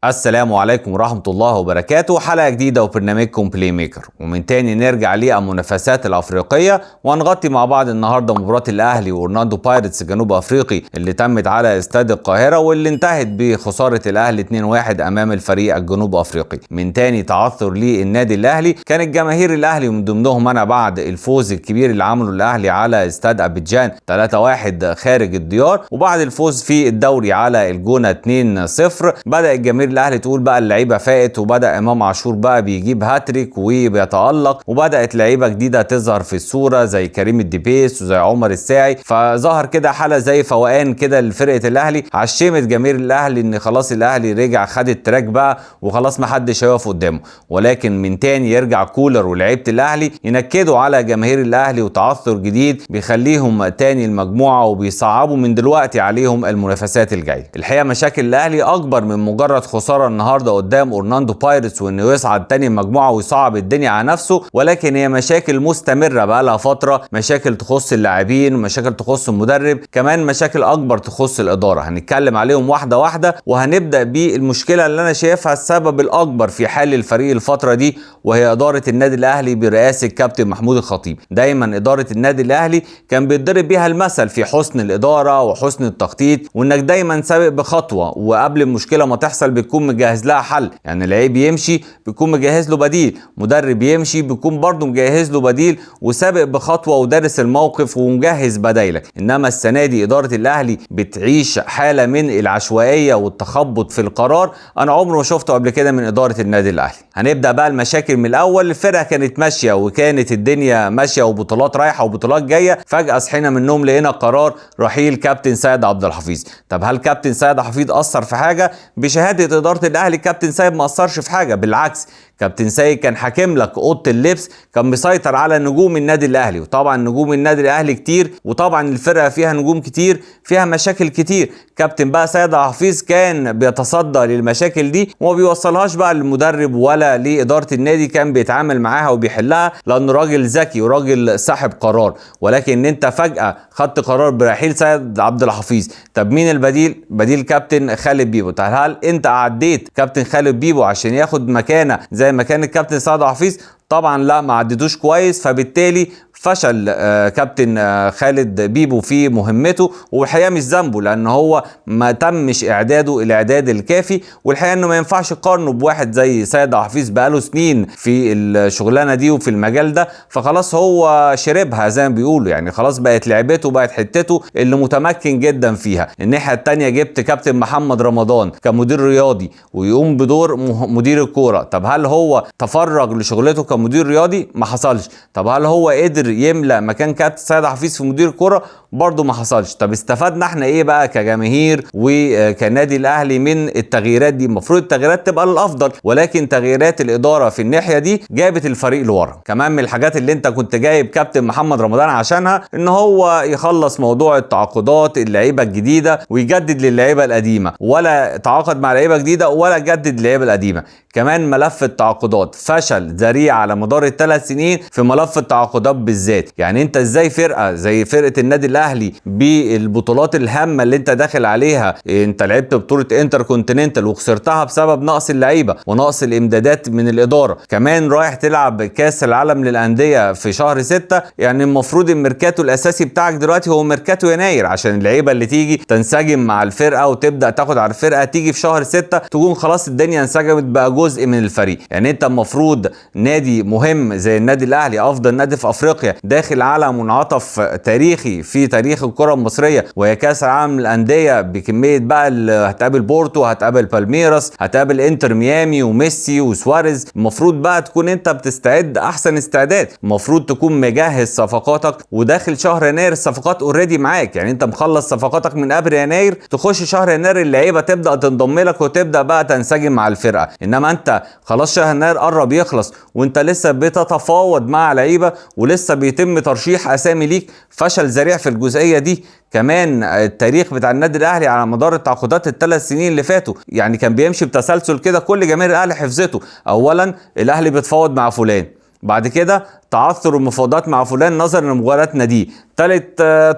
السلام عليكم ورحمة الله وبركاته. حلقة جديدة وبرنامجكم Playmaker، ومن تاني نرجع للمنافسات الأفريقية وهنغطي مع بعض النهاردة مباراة الأهلي وأورلاندو بايرتس جنوب أفريقي اللي تمت على استاد القاهرة واللي انتهت بخسارة الأهلي 2-1 أمام الفريق الجنوب أفريقي. من تاني تعثر للنادي الأهلي، كانت جماهير الأهلي ومن ضمنهم أنا بعد الفوز الكبير اللي عمله الأهلي على استاد أبيجان 3-1 خارج الديار، وبعد الفوز في الدوري على الجونة 2-0 بدأ الجماهير الاهلي تقول بقى اللعيبة فاقت، وبدا امام عاشور بقى بيجيب هاتريك وبيتالق، وبدات لعيبة جديدة تظهر في الصورة زي كريم الدبيس وزي عمر الساعي، فظهر كده حاله زي فوقان كده لفرقة الاهلي. عشمت جماهير الاهلي ان خلاص الاهلي رجع خد ال track بقى وخلاص ما حدش هيقف قدامه، ولكن من تاني يرجع كولر ولاعيبه الاهلي ينكدوا على جماهير الاهلي وتعثر جديد بيخليهم تاني المجموعة وبيصعبوا من دلوقتي عليهم المنافسات الجاية. الحقيقة مشاكل الاهلي اكبر من مجرد خسارة النهارده قدام اورلاندو بايرتس وانه يصعد تاني المجموعة ويصعب الدنيا على نفسه، ولكن هي مشاكل مستمرة بقى لها فترة، مشاكل تخص اللاعبين ومشاكل تخص المدرب، كمان مشاكل اكبر تخص الادارة. هنتكلم عليهم واحدة واحدة، وهنبدا بالمشكلة اللي انا شايفها السبب الاكبر في حال الفريق الفترة دي، وهي ادارة النادي الاهلي برئاسة كابتن محمود الخطيب. دايما ادارة النادي الاهلي كان بيتضرب بيها المثل في حسن الادارة وحسن التخطيط، وانك دايما سابق بخطوة وقبل المشكلة ما تحصل بتكون مجهز لها حل. يعني لعيب يمشي بيكون مجهز له بديل، مدرب يمشي بيكون برضه مجهز له بديل، وسابق بخطوة ودارس الموقف ومجهز بدايلك. انما السنة دي ادارة الاهلي بتعيش حاله من العشوائية والتخبط في القرار انا عمري ما شفته قبل كده من ادارة النادي الاهلي. هنبدا بقى المشاكل من الاول. الفرقة كانت ماشية وكانت الدنيا ماشية وبطولات رايحة وبطولات جاية، فجاة صحينا من النوم لقينا قرار رحيل كابتن سيد عبد الحفيظ. طب هل كابتن سيد عبد الحفيظ اثر في حاجة؟ بشهادة ادارة الاهلي كابتن سيد ما اثرش في حاجة، بالعكس كابتن سيد كان حاكم لك اوضة اللبس، كان مسيطر على نجوم النادي الاهلي، وطبعا نجوم النادي الاهلي كتير، وطبعا الفرقة فيها نجوم كتير، فيها مشاكل كتير. كابتن بقى سيد حفيظ كان بيتصدى للمشاكل دي وما بيوصلهاش بقى للمدرب ولا لادارة النادي، كان بيتعامل معاها وبيحلها لانه راجل ذكي وراجل صاحب قرار. ولكن انت فجاة خدت قرار برحيل سيد عبد الحفيظ، طب مين البديل؟ بديل كابتن خالد بيبو. طب هل انت عديت كابتن خالد بيبو عشان ياخد مكانه زي مكان الكابتن سيد عبد الحفيظ؟ طبعا لا، ما عدتوش كويس، فبالتالي فشل كابتن خالد بيبو في مهمته، والحقيقة مش ذنبه لان هو ما تمش اعداده الاعداد الكافي، والحقيقة انه ما ينفعش تقارنه بواحد زي سيد حفيظ بقاله سنين في الشغلانة دي وفي المجال ده، فخلاص هو شربها زي ما بيقولوا، يعني خلاص بقت لعبته بقت حتته اللي متمكن جدا فيها. الناحية الثانية جبت كابتن محمد رمضان كمدير رياضي ويقوم بدور مدير الكورة. طب هل هو تفرغ لشغلته كمدير رياضي؟ ما حصلش. طب هل هو قدر يملأ مكان كابتن سيد حفيظ في مدير كرة؟ برضه ما حصلش. طب استفدنا احنا ايه بقى كجماهير وكنادي الاهلي من التغييرات دي؟ المفروض التغييرات تبقى للافضل، ولكن تغييرات الادارة في الناحية دي جابت الفريق لورا. كمان من الحاجات اللي انت كنت جايب كابتن محمد رمضان عشانها ان هو يخلص موضوع التعاقدات اللعيبة الجديدة ويجدد للعيبة القديمة، ولا تعاقد مع لعيبة جديدة ولا جدد للعيبة القديمة. كمان ملف التعاقدات فشل ذريع على مدار الثلاث سنين في ملف التعاقدات بالذات. يعني انت ازاي فرقه زي فرقه النادي الاهلي بالبطولات الهامة اللي انت داخل عليها، انت لعبت بطوله انتر كونتيننتال وخسرتها بسبب نقص اللعيبة ونقص الامدادات من الادارة، كمان رايح تلعب كاس العالم للاندية في شهر 6، يعني المفروض الميركاتو الاساسي بتاعك دلوقتي هو ميركاتو يناير عشان اللعيبة اللي تيجي تنسجم مع الفرقة وتبدا تاخد على الفرقة، تيجي في شهر 6 تكون خلاص الدنيا انسجمت بقى جزء من الفريق. يعني انت المفروض نادي مهم زي النادي الاهلي افضل نادي في افريقيا داخل على منعطف تاريخي في تاريخ الكره المصرية وهي كاس العالم للاندية بكمية بقى هتقابل بورتو، هتقابل بالميراس، هتقابل انتر ميامي وميسي وسواريز. المفروض بقى تكون انت بتستعد احسن استعداد، المفروض تكون مجهز صفقاتك وداخل شهر يناير الصفقات already معاك، يعني انت مخلص صفقاتك من قبل يناير، تخش شهر يناير اللعيبة تبدا تنضم لك وتبدا بقى تنسجم مع الفرقة. انما انت خلاص شهر يناير قرب يخلص وانت لسه بتتفاوض مع لعيبة ولسه بيتم ترشيح اسامي ليك، فشل ذريع في الجزئية دي. كمان التاريخ بتاع النادي الاهلي على مدار التعاقدات الثلاث سنين اللي فاتوا يعني كان بيمشي بتسلسل كده كل جماهير الاهلي حفظته. اولا الاهلي بيتفاوض مع فلان، بعد كده تعثر المفاوضات مع فلان نظرا لمغالاة ناديه. ثالث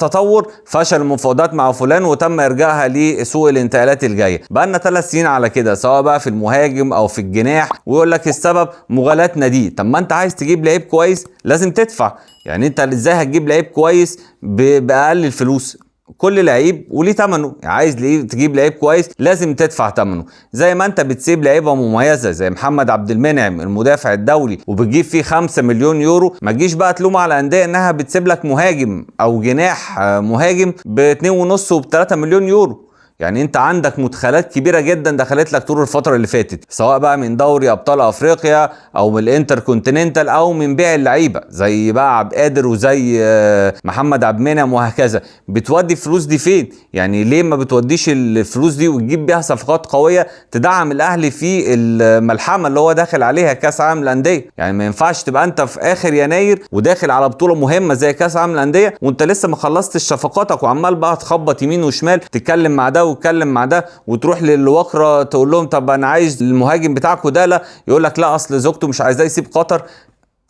تطور، فشل المفاوضات مع فلان وتم ارجاعها لسوق الانتقالات الجاية. بقى لنا 3 سنين على كده، سواء بقى في المهاجم او في الجناح، ويقول لك السبب مغالاة ناديه. طب ما انت عايز تجيب لعيب كويس لازم تدفع، يعني انت ازاي هتجيب لعيب كويس باقل الفلوس؟ كل لعيب وليه ثمنه، عايز تجيب لعيب كويس لازم تدفع ثمنه. زي ما انت بتسيب لعيبة مميزة زي محمد عبد المنعم المدافع الدولي وبتجيب فيه 5 مليون يورو، ما تجيش بقى تلوم على الاندية انها بتسيب لك مهاجم او جناح مهاجم ب 2.5 وب 3 مليون يورو. يعني انت عندك مدخلات كبيرة جدا دخلت لك طول الفترة اللي فاتت، سواء بقى من دوري ابطال افريقيا او من الانتر كونتيننتال او من بيع اللعيبة زي بقى عبد القادر وزي محمد عبد المنعم وهكذا. بتودي الفلوس دي فين؟ يعني ليه ما بتوديش الفلوس دي وتجيب بيها صفقات قوية تدعم الاهلي في الملحمة اللي هو داخل عليها كاس عالم الاندية؟ يعني ما ينفعش تبقى انت في اخر يناير وداخل على بطوله مهمة زي كاس عالم الاندية وانت لسه ما خلصتش صفقاتك وعمال بقى تخبط يمين وشمال، تتكلم مع ده وتتكلم مع ده، وتروح للوكرة تقول لهم طب انا عايز المهاجم بتاعكم ده، لا يقول لك لا اصل زوجته مش عايزاه يسيب قطر.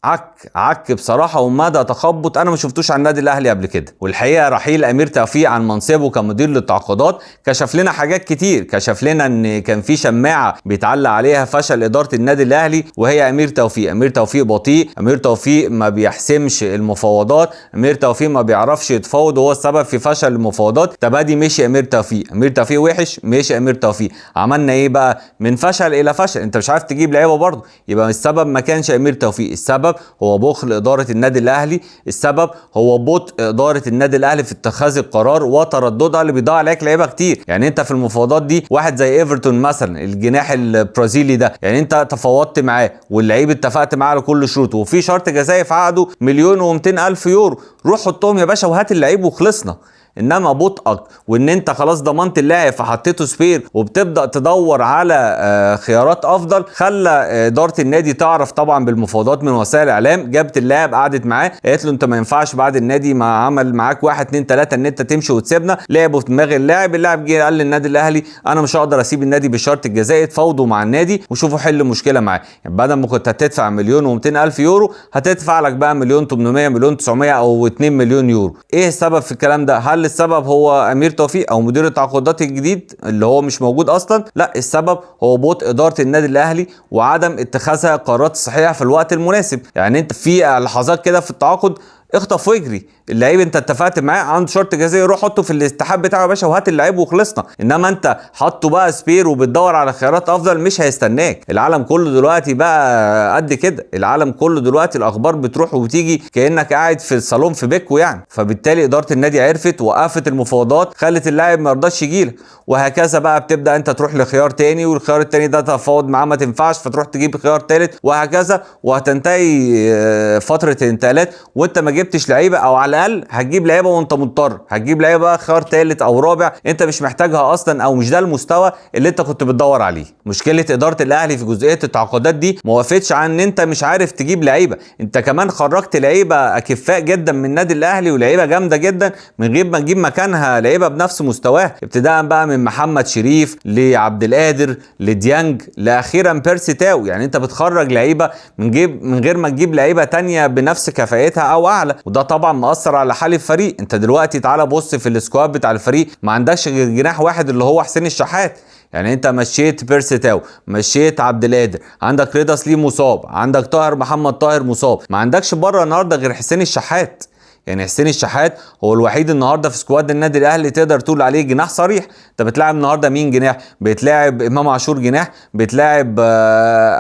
عك عك بصراحة، ومدى تخبط انا ما شفتوش على النادي الاهلي قبل كده. والحقيقة رحيل امير توفيق عن منصبه كمدير للتعاقدات كشف لنا حاجات كتير، كشف لنا ان كان في شماعة بيتعلق عليها فشل ادارة النادي الاهلي وهي امير توفيق. امير توفيق بطيء، امير توفيق ما بيحسمش المفاوضات، امير توفيق ما بيعرفش يتفاوض وهو السبب في فشل المفاوضات. طب ادي مشي امير توفيق، امير توفيق وحش، مشي امير توفيق. عملنا ايه بقى؟ من فشل الى فشل. انت مش عارف تجيب لعيبة برضه، يبقى السبب ما كانش امير توفيق، السبب هو بخل إدارة النادي الأهلي، السبب هو بطء إدارة النادي الأهلي في اتخاذ القرار وترددها اللي بيضيع عليك لعيبة كتير. يعني أنت في المفاوضات دي واحد زي إيفرتون مثلا الجناح البرازيلي ده، يعني أنت تفاوضت معاه واللعيب اتفقت معاه على كل شروطه وفي شرط جزائي في عقده 1,200,000 يورو، روح حطهم يا باشا وهات اللعيب وخلصنا. انما بطئك وان انت خلاص ضمنت اللاعب فحطيته spare وبتبدا تدور على خيارات افضل، خلى ادارة النادي تعرف طبعا بالمفاوضات من وسائل الاعلام، جابت اللاعب قعدت معاه قالت له انت ما ينفعش بعد النادي ما عمل معاك 1 2 3 ان انت تمشي وتسيبنا. لعبوا في دماغ اللاعب، اللاعب جه قال للنادي الاهلي انا مش هقدر اسيب النادي بالشرط الجزائي، اتفاوضوا مع النادي وشوفوا حل مشكلة معاه. يعني بدل ما كنت هتدفع 1,200,000 يورو هتدفع لك بقى 1,800,000 1,900,000 او 2 مليون يورو. ايه السبب في الكلام ده؟ هل السبب هو امير توفيق او مدير التعاقدات الجديد اللي هو مش موجود اصلا؟ لا، السبب هو بطء ادارة النادي الاهلي وعدم اتخاذها قرارات صحيحه في الوقت المناسب. يعني انت في لحظات كده في التعاقد اخطف واجري، اللعيب انت اتفقت معاه عنده شرط جزائي روح حطه في الاتحاد بتاعه يا باشا وهات اللعيب وخلصنا. انما انت حطه بقى spare وبتدور على خيارات افضل، مش هيستناك. العالم كله دلوقتي بقى قد كده، العالم كله دلوقتي الاخبار بتروح وبتيجي كانك قاعد في الصالون في بيكو يعني. فبالتالي ادارة النادي عرفت وقفت المفاوضات، خلت اللاعب ما يرضاش يجيلك، وهكذا بقى بتبدا انت تروح لخيار تاني، والخيار التاني ده تفاوض معاه ما تنفعش فتروح تجيب خيار تالت وهكذا، وهتنتهي فترة الانتقالات وانت ما جبتش لعيبة، او على الاقل هتجيب لعيبة وانت مضطر، هتجيب لعيبة خيار ثالث او رابع انت مش محتاجها اصلا، او مش ده المستوى اللي انت كنت بتدور عليه. مشكلة ادارة الاهلي في جزئية التعاقدات دي ما وقفتش عن ان انت مش عارف تجيب لعيبة، انت كمان خرجت لعيبة اكفاء جدا من النادي الاهلي ولعيبة جامدة جدا من غير ما تجيب مكانها لعيبة بنفس مستواه، ابتداء بقى من محمد شريف لعبد القادر لديانج لاخيرا بيرسي تاو. يعني انت بتخرج لعيبة من غير ما تجيب لعيبة تانية بنفس كفاءتها او اعلى، وده طبعا مأثر على حال الفريق. انت دلوقتي تعالى بص في ال squad بتاع الفريق، ما عندكش غير جناح واحد اللي هو حسين الشحات. يعني انت مشيت بيرسي تاو، مشيت عبد القادر، عندك رضا سليم مصاب، عندك طاهر محمد طاهر مصاب، ما عندكش بره النهارده غير حسين الشحات. يعني حسين الشحات هو الوحيد النهارده في squad النادي الاهلي تقدر تقول عليه جناح صريح. انت بتلاعب النهارده مين جناح؟ بتلاعب امام عاشور جناح، بتلاعب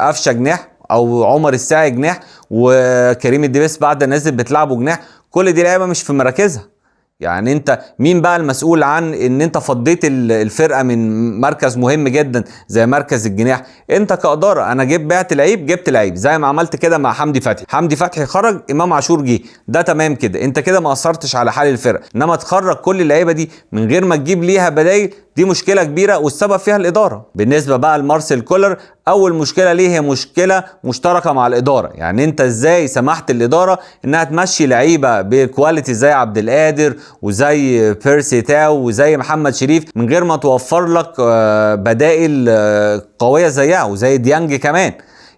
قفشه جناح، او عمر الساعي جناح، وكريم الدبيس بعد نازل بتلعبه جناح. كل دي لعيبة مش في مراكزها. يعني انت مين بقى المسؤول عن ان انت فضيت الفرقة من مركز مهم جدا زي مركز الجناح؟ انت كادارة. انا جيت بعت لعيب، جبت لعيب زي ما عملت كده مع حمدي فتحي، حمدي فتحي خرج، امام عاشور جه، ده تمام كده، انت كده ما اثرتش على حال الفرقة. انما تخرج كل اللعيبة دي من غير ما تجيب ليها بدايل، دي مشكلة كبيرة والسبب فيها الادارة. بالنسبة بقى لمارسيل كولر، اول مشكلة ليه هي مشكلة مشتركة مع الادارة. يعني انت ازاي سمحت الادارة انها تمشي لعيبة ب quality زي عبد القادر وزي بيرسي تاو وزي محمد شريف من غير ما توفر لك بدائل قوية زيها وزي ديانج كمان؟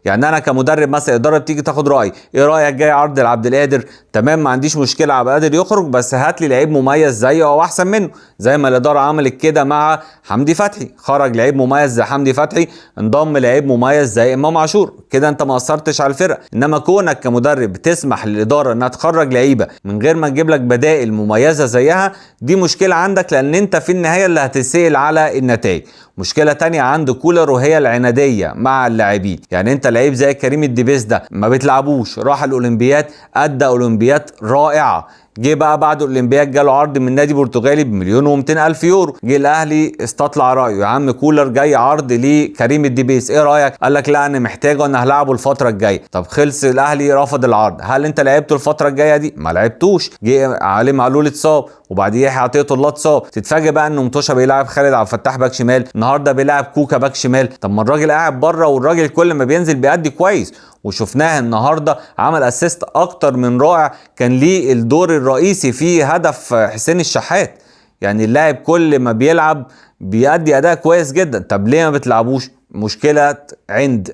يعني انا كمدرب مثلا الادارة بتيجي تاخد رايي، ايه رايك جاي عرض لعبد القادر؟ تمام ما عنديش مشكلة عبد القادر يخرج، بس هات لي لعيب مميز زيه او احسن منه، زي ما الادارة عملت كده مع حمدي فتحي، خرج لعيب مميز زي حمدي فتحي، انضم لعيب مميز زي امام عاشور، كده انت ما قصرتش على الفرقة. انما كونك كمدرب تسمح للادارة انها تخرج لعيبة من غير ما تجيب لك بدائل مميزة زيها، دي مشكلة عندك، لان انت في النهاية اللي هتسأل على النتائج. مشكلة تانية عند كولر وهي العناديه مع اللاعبين. يعني انت لعيب زي كريم الدبيس ده ما بتلعبوش، راح الاولمبياد ادى اولمبياد رائعة، جه بقى بعد الاولمبياد جاله عرض من نادي برتغالي ب1,200,000 يورو، جه الاهلي استطلع رايه، يا عم كولر جاي عرض لكريم الدبيس ايه رايك؟ قال لك لا انا محتاجه، انا هلعبه الفترة الجاية. طب خلص الاهلي رفض العرض، هل انت لعبته الفترة الجاية دي؟ ما لعبتوش. جه علي معلول اتصاب، وبعديه يحيى عطية الله اتصاب، تتفاجئ بقى ان متوشه بيلعب خالد عبد الفتاح باك شمال، النهارده بيلعب كوكا باك شمال. طب ما الراجل قاعد بره، والراجل كل ما بينزل بيأدي كويس، وشفناه النهارده عمل assist اكتر من رائع، كان ليه الدور الرئيسي في هدف حسين الشحات. يعني اللاعب كل ما بيلعب بيأدي اداء كويس جدا، طب ليه ما بتلعبوش؟ مشكلة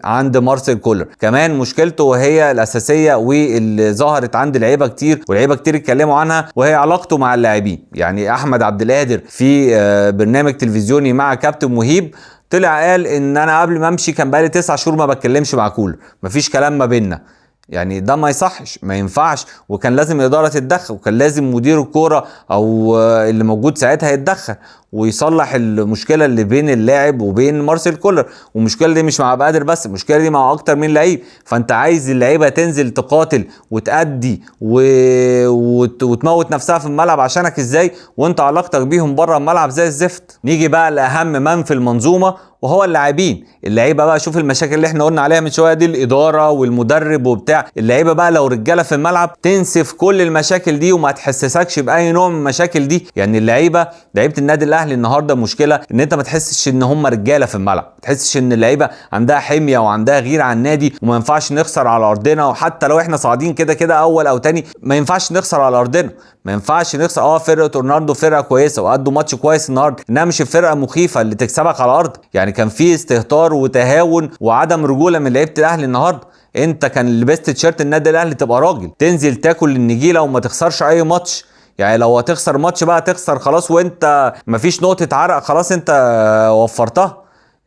عند مارسيل كولر. كمان مشكلته وهي الأساسية واللي ظهرت عند لعيبة كتير ولعيبة كتير اتكلموا عنها، وهي علاقته مع اللاعبين. يعني أحمد عبد القادر في برنامج تلفزيوني مع كابتن مهيب طلع قال ان انا قبل ما امشي كان بقالي 9 شهور ما بتكلمش مع كولر، مفيش كلام ما بيننا. يعني ده ما يصحش، ما ينفعش، وكان لازم الإدارة تتدخل، وكان لازم مدير الكورة أو اللي موجود ساعتها يتدخل ويصلح المشكلة اللي بين اللاعب وبين مارسيل كولر. والمشكلة دي مش مع عبد القادر بس، المشكلة دي مع أكتر من لعيب. فأنت عايز اللعيبة تنزل تقاتل وتأدي وتموت نفسها في الملعب عشانك إزاي، وأنت علاقتك بيهم بره الملعب زي الزفت. نيجي بقى لأهم من في المنظومة وهو اللاعبين. اللعيبة بقى شوف المشاكل اللي احنا قلنا عليها من شوية دي، الادارة والمدرب وبتاع. اللعيبة بقى لو رجاله في الملعب تنسف كل المشاكل دي وما تحسسكش باي نوع من المشاكل دي. يعني اللعيبة، لعيبة النادي الاهلي النهارده مشكلة ان انت ما تحسش ان هم رجاله في الملعب، ما تحسش ان اللعيبة عندها حمية وعندها غيره على النادي، وما ينفعش نخسر على ارضنا، وحتى لو احنا صاعدين كده كده اول او تاني ما ينفعش نخسر على ارضنا، ما ينفعش نخسر. فرقه اورلاندو فرقه كويسة وادوا ماتش كويس النهارده، انها مش الفرقة مخيفة اللي تكسبك على الارض. يعني كان في استهتار وتهاون وعدم رجوله من لعيبة الاهلي النهارده. انت كان لبست تيشيرت النادي الاهلي تبقى راجل، تنزل تاكل النجيله وما تخسرش اي ماتش. يعني لو هتخسر ماتش بقى تخسر خلاص وانت مفيش نقطة عرق، خلاص انت وفرتها.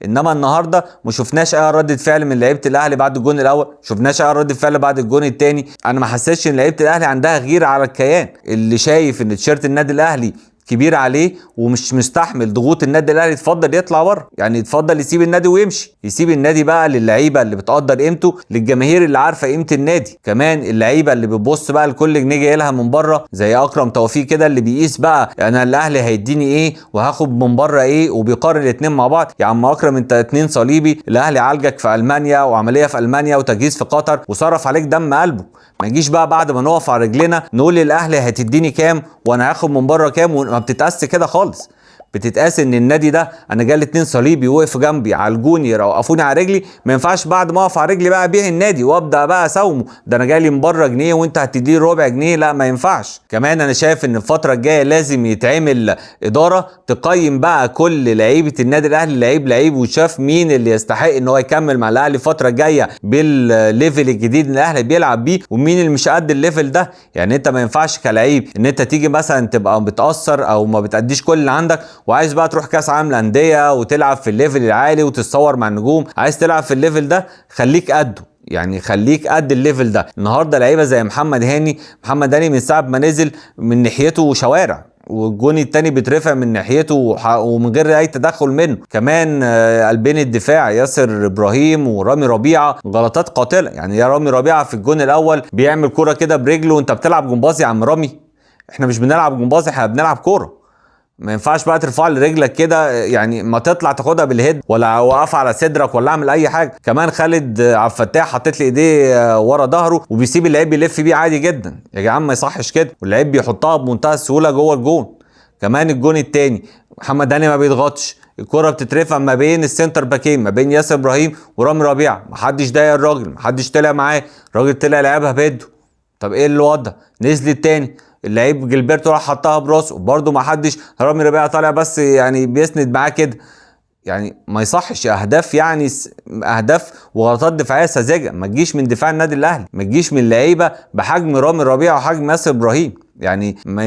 انما النهارده ما شفناش اي رده فعل من لعيبة الاهلي بعد الجون الاول، ما شفناش اي رده فعل بعد الجون الثاني. انا ما حسيتش ان لعيبة الاهلي عندها غيره على الكيان. اللي شايف ان تيشيرت النادي الاهلي كبير عليه ومش مستحمل ضغوط النادي الاهلي يتفضل يطلع بره، يعني يتفضل يسيب النادي ويمشي، يسيب النادي بقى للعيبة اللي بتقدر قيمته، للجماهير اللي عارفه قيمة النادي، كمان اللعيبة اللي بتبص بقى لكل جنيه جاي لها من بره زي اكرم توفيق كده اللي بيقيس بقى انا الاهلي هيديني ايه وهاخد من بره ايه، وبيقارن الاثنين مع بعض. يا عم اكرم انت 2 صليبي، الاهلي عالجك في المانيا وعملية في المانيا وتجهيز في قطر وصرف عليك دم قلبه، ما يجيش بقى بعد ما نقف على رجلنا نقول للاهلي هتديني كام وانا هاخد من بره كام. ما بتتقاس كده خالص، بتتقاس ان النادي ده انا جالي 2 صليبي وقف جنبي عالجوني وقفوني على رجلي، ما ينفعش بعد ما اقف على رجلي بقى ابيع النادي وابدا بقى اساومه، ده انا جالي من بره جنيه وانت هتديني ربع جنيه، لا ما ينفعش. كمان انا شايف ان الفترة الجاية لازم يتعمل ادارة تقيم بقى كل لعيبة النادي الاهلي لعيب لعيب، وشاف مين اللي يستحق ان هو يكمل مع الاهلي الفترة الجاية بال level الجديد اللي الاهلي بيلعب بيه، ومين اللي مش قد ال level ده. يعني انت ما ينفعش كلعيب ان انت تيجي مثلا تبقى بتاثر او ما بتاديش كل اللي عندك وعايز بقى تروح كاس عالم الاندية وتلعب في ال level العالي وتتصور مع النجوم، عايز تلعب في ال level ده خليك قده، يعني خليك قد ال level ده. النهارده لعيبة زي محمد هاني، محمد هاني من ساعة ما نزل من ناحيته شوارع، والجون التاني بيترفع من ناحيته ومن غير اي تدخل منه. كمان قلبين الدفاع ياسر ابراهيم ورامي ربيعة غلطات قاتله، يعني يا رامي ربيعة في الجون الاول بيعمل كورة كده برجله وانت بتلعب جمباز يا عم رامي، احنا مش بنلعب جمباز، احنا بنلعب كورة. ما ينفعش بقى ترفع لرجلك كده، يعني ما تطلع تاخدها بال head ولا وقف على صدرك ولا اعمل اي حاجة. كمان خالد عبد الفتاح حطيت لي ايديه ورا ظهره وبيسيب اللعيب يلف بيه عادي جدا، يا جماعة ما يصحش كده، واللعيب بيحطها بمنتهى السهولة جوه الجون. كمان الجون الثاني محمد هاني ما بيضغطش، الكره بتترفع ما بين ال center باكين ما بين ياسر ابراهيم ورامي ربيعة، ما حدش ضايق الراجل، ما حدش طلع معاه، الراجل طلع لعبها بيده. طب ايه الوضع؟ نزل الثاني اللعيب جilberto راح حطها براسه برده ما حدش، رامي ربيعة طالع بس يعني بيسند معاه كده. يعني ما يصحش اهداف، يعني اهداف وغلطات دفاعية ساذجة ما تجيش من دفاع النادي الاهلي، ما تجيش من لعيبة بحجم رامي ربيعة وحجم ياسر ابراهيم. يعني ما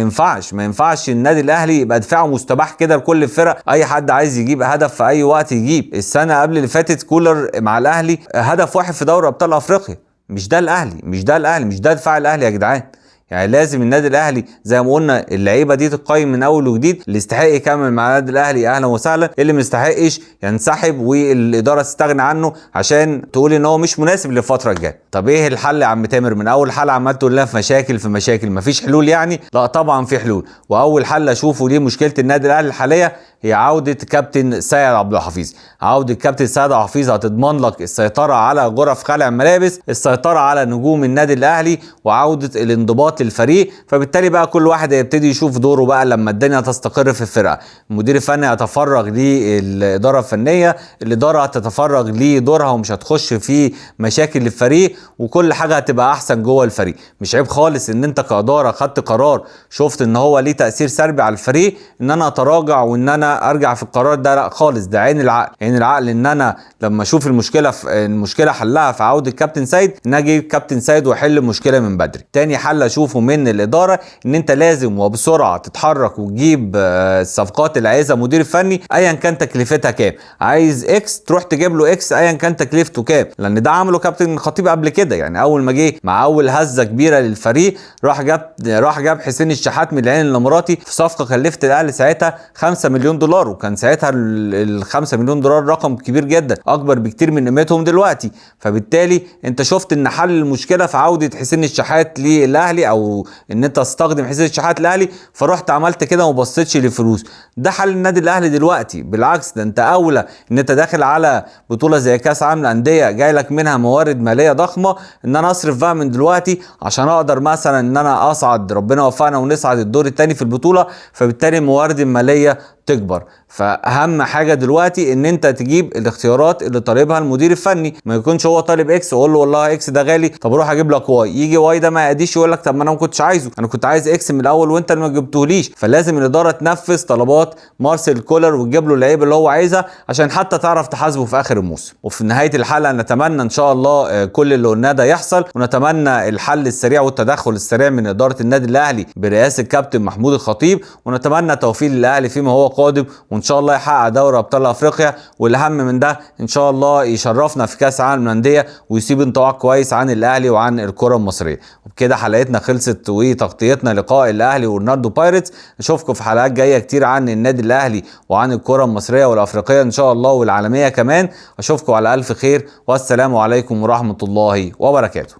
ينفعش النادي الاهلي يبقى دفاعه مستباح كده لكل الفرق، اي حد عايز يجيب هدف في اي وقت يجيب. السنة قبل اللي فاتت كولر مع الاهلي هدف واحد في دوري ابطال افريقيا. مش ده الاهلي، مش ده الاهلي، مش ده دفاع الاهلي يا جدعان. يعني لازم النادي الاهلي زي ما قلنا اللعيبة دي تقيم من اول وجديد، اللي يستحق يكمل مع النادي الاهلي اهلا وسهلا، اللي ما يستحقش ينسحب والادارة تستغنى عنه عشان تقول ان هو مش مناسب للفترة الجاية. طب ايه الحل يا عم تامر؟ من اول حلقة عمال تقول لنا في مشاكل في مشاكل، مفيش حلول يعني؟ لا طبعا في حلول، واول حل اشوفه ليه مشكلة النادي الاهلي الحالية هي عوده كابتن سيد عبد الحفيظ. عوده كابتن سيد عبد الحفيظ هتضمن لك السيطرة على غرف خلع الملابس، السيطرة على نجوم النادي الاهلي، وعوده الانضباط للفريق. فبالتالي بقى كل واحد هيبتدي يشوف دوره بقى لما الدنيا تستقر في الفرقة. المدير الفني هيتفرغ للادارة الفنية، الادارة هتتفرغ لدورها ومش هتخش في مشاكل للفريق، وكل حاجة هتبقى احسن جوه الفريق. مش عيب خالص ان انت كادارة خدت قرار شفت ان هو ليه تاثير سلبي على الفريق ان انا اتراجع وان انا ارجع في القرار ده، لا خالص. ده عين العقل، عين العقل ان انا لما اشوف المشكلة حلها في عوده كابتن سيد، ان اجيب كابتن سيد واحل المشكلة من بدري. تاني حل اشوفه من الادارة ان انت لازم وبسرعة تتحرك وتجيب الصفقات اللي عايزها مدير الفني ايا كان تكلفتها كام. عايز X تروح تجيب له X ايا كان تكلفته كام، لان ده عمله كابتن خطيب قبل كده. يعني اول ما جه مع اول هزه كبيرة للفريق راح جاب حسين الشحات من العين الاماراتي في صفقة كلفت الاهلي ساعتها 5 مليون دولار، وكان ساعتها ال 5 مليون دولار رقم كبير جدا، اكبر بكتير من قيمتهم دلوقتي. فبالتالي انت شفت ان حل المشكلة في عوده حسين الشحات للاهلي، او ان انت تستخدم حسين الشحات للاهلي، فرحت عملت كده وما بصيتش للفلوس. ده حل النادي الاهلي دلوقتي. بالعكس ده انت اولى ان انت داخل على بطوله زي كاس عالم الاندية جاي لك منها موارد ماليه ضخمة، ان انا اصرف بقى من دلوقتي عشان اقدر مثلا ان انا اصعد، ربنا وفقنا ونصعد الدور الثاني في البطولة، فبالتالي الموارد المالية تكبر. فاهم حاجة دلوقتي ان انت تجيب الاختيارات اللي طالبها المدير الفني، ما يكونش هو طالب X وقول له والله X ده غالي طب روح اجيب لك Y، يجي Y ده ما ياديش يقول لك طب ما انا ما كنتش عايزه، انا كنت عايز X من الاول وانت اللي ما جبتهوليش. فلازم الادارة تنفذ طلبات مارسيل كولر وتجيب له اللعيب اللي هو عايزها عشان حتى تعرف تحاسبه في اخر الموسم. وفي نهاية الحلقة نتمنى ان شاء الله كل اللي قلناه ده يحصل، ونتمنى الحل السريع والتدخل السريع من ادارة النادي الاهلي برئاسة كابتن محمود الخطيب، ونتمنى توفيق للاهلي فيما هو قادم، وان شاء الله يحقق دوري ابطال افريقيا، والاهم من ده ان شاء الله يشرفنا في كاس عالم الاندية ويسيب انطباع كويس عن الاهلي وعن الكره المصرية. وبكده حلقتنا خلصت وتغطيتنا لقاء الاهلي واورلاندو بايرتس. نشوفكم في حلقات جاية كتير عن النادي الاهلي وعن الكره المصرية والافريقيه ان شاء الله والعالمية كمان. اشوفكم على الف خير، والسلام عليكم ورحمة الله وبركاته.